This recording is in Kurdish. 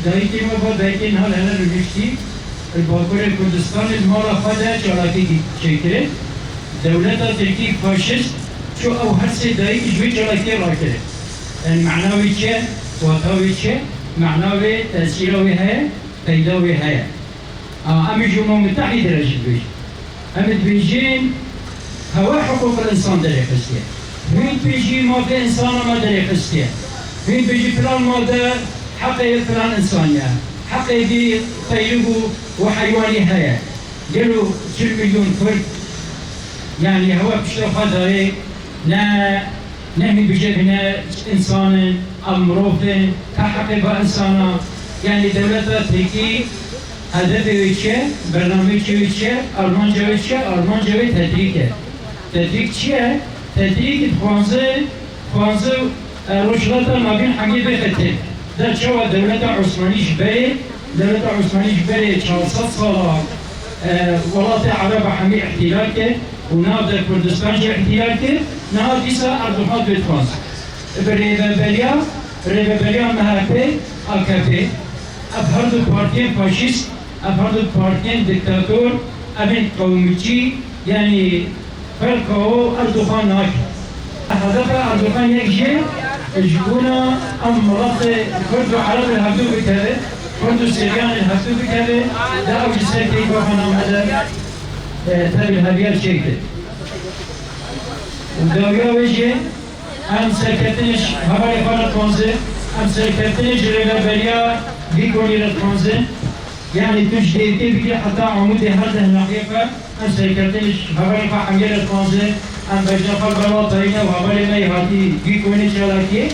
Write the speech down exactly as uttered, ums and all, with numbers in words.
Dayikê me va dayikê niha li hener rûniştî, li Bakurê Kurdistanê li mala xwe de çalakiyekî çêkirî. Dewleta Tirkî faşîst çû ew her sê dayik ji wê çalakiyê rakirî. Yanî mana wê çi ye? Wata wê çi ye? Mana wê, tesîra wê heye? Peyda wê heye? A, em ê ji Umem Mutehîde re jî dibêjin. Em ê dibêjin, hewe hiqûqil însan derêxistiye. Hûn dibêjî mafê însana me derêxistiye. Hûn dibêjî filan made heqê filan însanî ye. Heqê vî qeyrik û, û heywanî heye. Gelo çil milyon Kurd, yanî hewe pişta xwe dayê, ne Ne hîn bijêr hîne însan in, ev mirov in, ka heqê ba însana. Yanî dewleta Tirkî hedefê wê çi ye, bernameyê wê çi ye, armanca wê çi ye, armanca wê tetrîk e. Tetrîk çi ye? Tetrîk dixwaze, dixwaze, e, Rojhilata Navîn hemî bêxe tê. Da çawa dewleta Osmanî ji berê, dewleta Osmanî ji berê çar sed sala, e, welatê Ereba hemî îhtîlal kir û nav de Kurdistan jî îhtîlal kir, niha dîsa Erdogan vê dixwaz. Bi rêveberiya, rêveberiya M H P, A K P, ev her du partiyên faşîst, ev her du partiyên diktator, ev ên qewmicî, yanî ferqa û Erdogan nake. Hedefa Erdogan yek jî ji bona em miletê Kurd û Ereb li hevdû bikeve, Kurd û Siryan li hevdû bikeve, da ew ji ser keyfa xwe namede, e, tevî heviya çêkir. Û dawiya wê jî em serkeftinê ji hevalê xwe re dixwazin, em serkeftinê ji rêveberiya vî konî re dixwazin. Yanî tu ji Dêrikê bigî heta Amûdê her deh nahiyê xwe, em serkeftinê ji hevalê xwe hemiyê re dixwazin, em bejna xwe li ber wan dayîne û hevalê me yê hatî vî konê çalakiyê.